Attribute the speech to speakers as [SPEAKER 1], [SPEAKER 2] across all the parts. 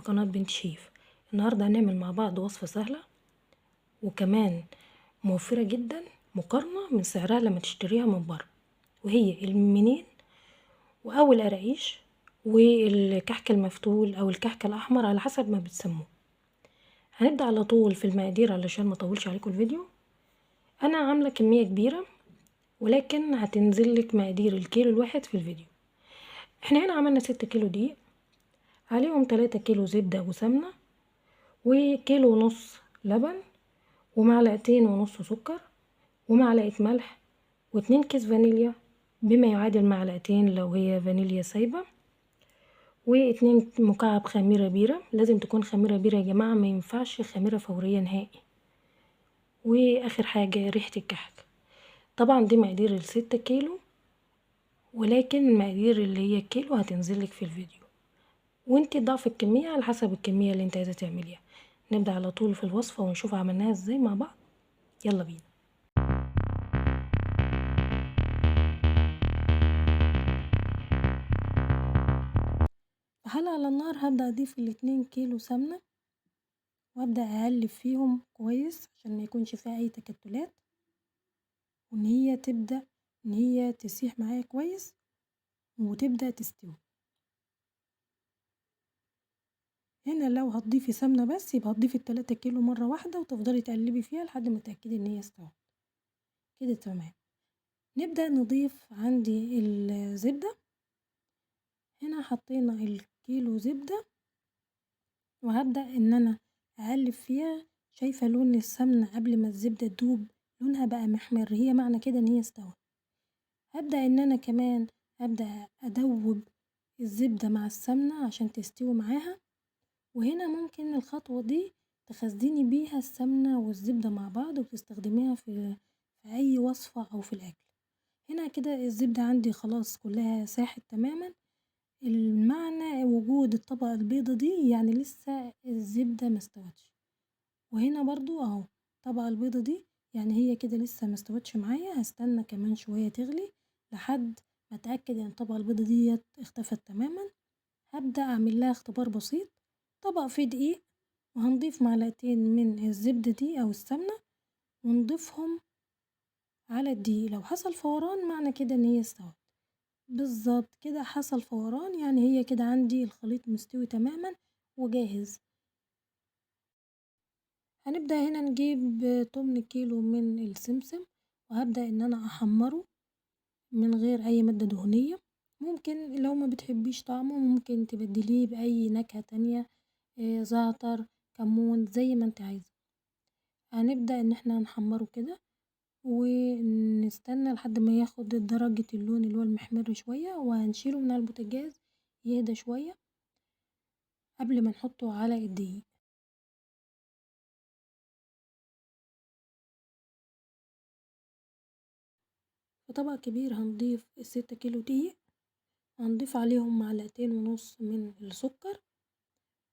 [SPEAKER 1] في قناة بنت شيف. النهاردة هنعمل مع بعض وصفة سهلة وكمان موفرة جدا مقارنة من سعرها لما تشتريها من بره، وهي المنين أو القراقيش والكحك المفتول أو الكحك الأحمر على حسب ما بتسموه. هنبدأ على طول في المقادير علشان ما اطولش عليكم الفيديو. أنا عاملة كمية كبيرة ولكن هتنزل لك مقادير الكيلو الواحد في الفيديو. احنا هنا عملنا 6 كيلو دقيق، عليهم 3 كيلو زبدة وسمنة، وكيلو ونص لبن، ومعلقتين ونص سكر، ومعلقة ملح، و2 كيس فانيليا بما يعادل معلقتين لو هي فانيليا سايبة، و2 مكعب خميرة بيرة. لازم تكون خميرة بيرة يا جماعة، ما ينفعش خميرة فورية نهائي. واخر حاجة ريحة الكحك. طبعا دي مقادير ال6 كيلو، ولكن المقادير اللي هي الكيلو هتنزلك في الفيديو، وانتي ضعف الكمية على حسب الكمية اللي انت عايزة تعمليها. نبدأ على طول في الوصفة ونشوف عملناها ازاي مع بعض. يلا بينا. حلة على النار هبدأ اضيف 2 كيلو سمنة، وابدأ اقلب فيهم كويس عشان ما يكونش فيها اي تكتلات، وان هي تبدأ ان هي تسيح معايا كويس وتبدأ تستوي. هنا لو هتضيفي سمنة بس يبقى هتضيفي 3 كيلو مرة واحدة وتفضلي تقلبي فيها لحد ما تتأكدي ان هي استوت كده. تمام. نبدأ نضيف عندي الزبدة. هنا حطينا الكيلو زبدة، وهبدأ ان انا اقلب فيها. شايفة لون السمنة قبل ما الزبدة تدوب لونها بقى محمر، هي معنى كده ان هي استوت. هبدأ ان انا كمان ابدأ ادوب الزبدة مع السمنة عشان تستوي معاها. وهنا ممكن الخطوة دي تخزني بيها السمنة والزبدة مع بعض وتستخدميها في اي وصفة او في الاكل. هنا كده الزبدة عندي خلاص كلها ساحت تماما. المعنى وجود الطبقة البيضة دي يعني لسه الزبدة ما استوتش، وهنا برضو اهو الطبقة البيضة دي يعني هي كده لسه ما استوتش معايا. هستنى كمان شوية تغلي لحد ما اتأكد ان الطبقة البيضة دي اختفت تماما. هبدأ اعمل لها اختبار بسيط. طبق فيه دقيق، وهنضيف معلقتين من الزبدة دي او السمنة ونضيفهم على الدقيق. لو حصل فوران معنى كده ان هي استوت. بالظبط كده حصل فوران، يعني هي كده عندي الخليط مستوي تماما وجاهز. هنبدأ هنا نجيب 8 كيلو من السمسم، وهبدأ ان انا احمره من غير اي مادة دهنية. ممكن لو ما بتحبيش طعمه ممكن تبدليه بأي نكهة تانية، زعتر، كمون، زي ما انت عايزة. هنبدأ ان احنا نحمره كده ونستنى لحد ما ياخد درجة اللون اللي هو المحمر شوية، وهنشيله من على البوتاجاز يهدى شوية قبل ما نحطه على الدقيق. في طبق كبير هنضيف 6 كيلو دقيق، وهنضيف عليهم معلقتين ونص من السكر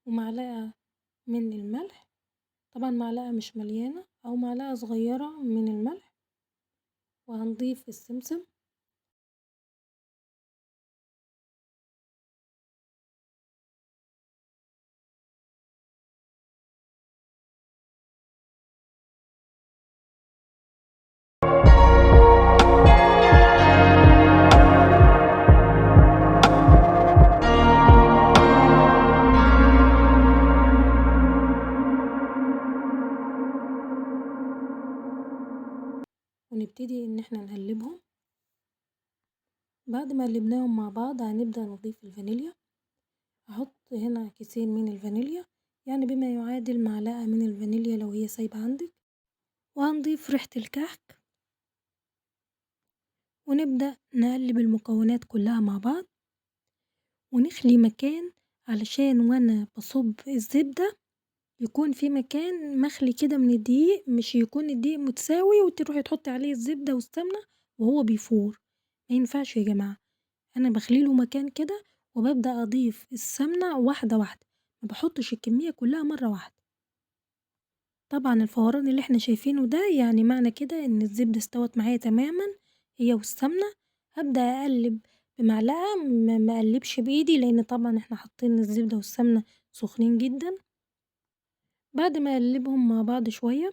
[SPEAKER 1] ومعلقة من الملح، طبعا معلقة مش مليانة أو معلقة صغيرة من الملح، وهنضيف السمسم. ونبتدي ان احنا نقلبهم. بعد ما قلبناهم مع بعض هنبدأ نضيف الفانيليا. هحط هنا كيسين من الفانيليا، يعني بما يعادل معلقة من الفانيليا لو هي سايبة عندك، وهنضيف ريحة الكحك، ونبدأ نقلب المكونات كلها مع بعض، ونخلي مكان علشان وانا بصب الزبدة يكون في مكان مخلي كده من الدقيق، مش يكون الدقيق متساوي وتروحي تحطي عليه الزبدة والسمنة وهو بيفور، ما ينفعش يا جماعة. أنا بخليله مكان كده وببدأ أضيف السمنة واحدة واحدة، ما بحطش الكمية كلها مرة واحدة. طبعا الفوران اللي احنا شايفينه ده يعني معنى كده إن الزبدة استوت معايا تماما هي والسمنة. هبدأ أقلب بمعلقة، ما اقلبش بايدي لان طبعا احنا حاطين الزبدة والسمنة سخنين جدا. بعد ما اقلبهم مع بعض شوية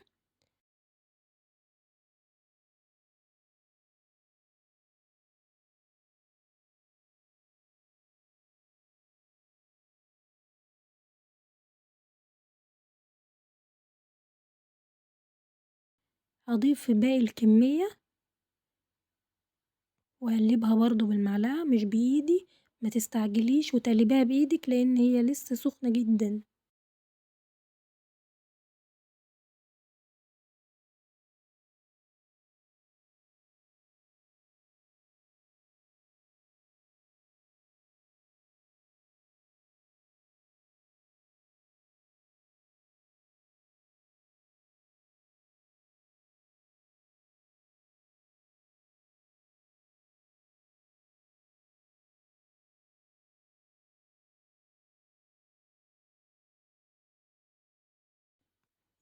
[SPEAKER 1] هضيف باقي الكمية واقلبها برضو بالمعلقة مش بايدي. ما تستعجليش وتقلبيها بايدك لان هي لسه سخنة جدا.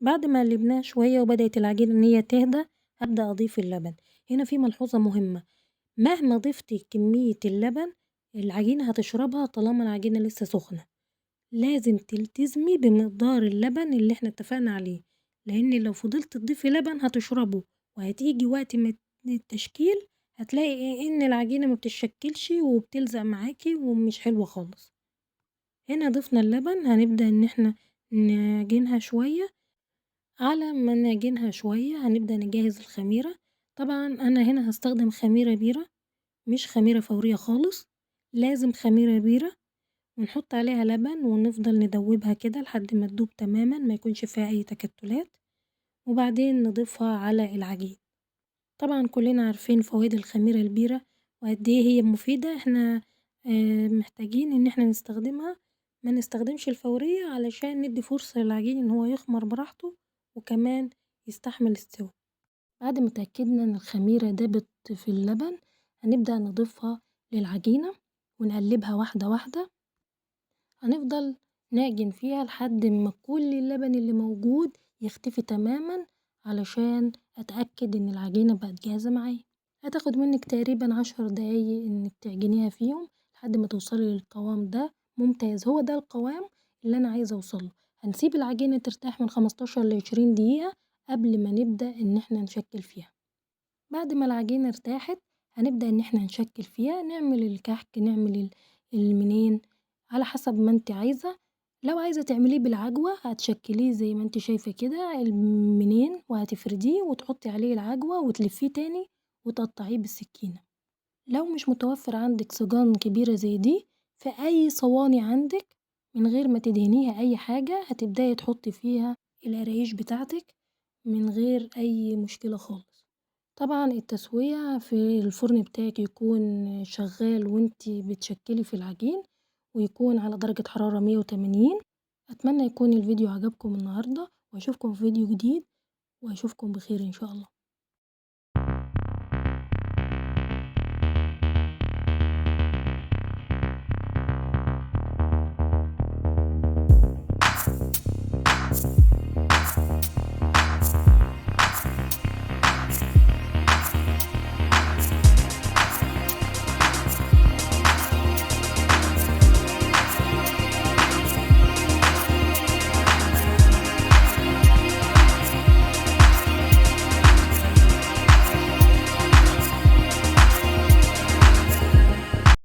[SPEAKER 1] بعد ما قلبناها شوية وبدأت العجينة إن هي تهدى هبدأ أضيف اللبن. هنا في ملحوظة مهمة، مهما ضفتي كمية اللبن العجينة هتشربها طالما العجينة لسه سخنة. لازم تلتزمي بمقدار اللبن اللي احنا اتفقنا عليه، لأن لو فضلت تضيفي لبن هتشربه، وهتيجي وقت ما التشكيل هتلاقي إن العجينة ما بتتشكلش وبتلزق معاكي ومش حلوة خالص. هنا ضفنا اللبن، هنبدأ إن احنا نعجنها شوية. على ما نعجنها شوية هنبدأ نجهز الخميرة. طبعا أنا هنا هستخدم خميرة بيرة مش خميرة فورية خالص، لازم خميرة بيرة، ونحط عليها لبن ونفضل ندوبها كده لحد ما تدوب تماما ما يكونش فيها أي تكتلات، وبعدين نضيفها على العجين. طبعا كلنا عارفين فوائد الخميرة البيرة وقد ايه هي مفيدة، احنا محتاجين ان احنا نستخدمها، ما نستخدمش الفورية علشان ندي فرصة للعجين ان هو يخمر براحته وكمان يستحمل السوا. بعد ما اتأكدنا ان الخميرة دابت في اللبن هنبدأ نضيفها للعجينة ونقلبها واحدة واحدة. هنفضل نعجن فيها لحد ما كل اللبن اللي موجود يختفي تماما علشان اتأكد ان العجينة بقت جاهزة معايا. هتاخد منك تقريبا 10 دقايق انك تعجنيها فيهم لحد ما توصلي للقوام ده. ممتاز، هو ده القوام اللي انا عايزة اوصله. هنسيب العجينة ترتاح من 15 ل 20 دقيقة قبل ما نبدأ ان احنا نشكل فيها. بعد ما العجينة ارتاحت هنبدأ ان احنا نشكل فيها، نعمل الكحك، نعمل المنين على حسب ما انت عايزة. لو عايزة تعمليه بالعجوة هتشكليه زي ما انت شايفة كده المنين، وهتفرديه وتحطي عليه العجوة وتلفيه تاني وتقطعيه بالسكينة. لو مش متوفر عندك صيجان كبيرة زي دي في أي صواني عندك من غير ما تدهنيها أي حاجة هتبدأي تحطي فيها القرايش بتاعتك من غير أي مشكلة خالص. طبعا التسوية في الفرن بتاعك يكون شغال وانتي بتشكلي في العجين، ويكون على درجة حرارة 180. أتمنى يكون الفيديو عجبكم النهاردة، وأشوفكم في فيديو جديد، وأشوفكم بخير إن شاء الله.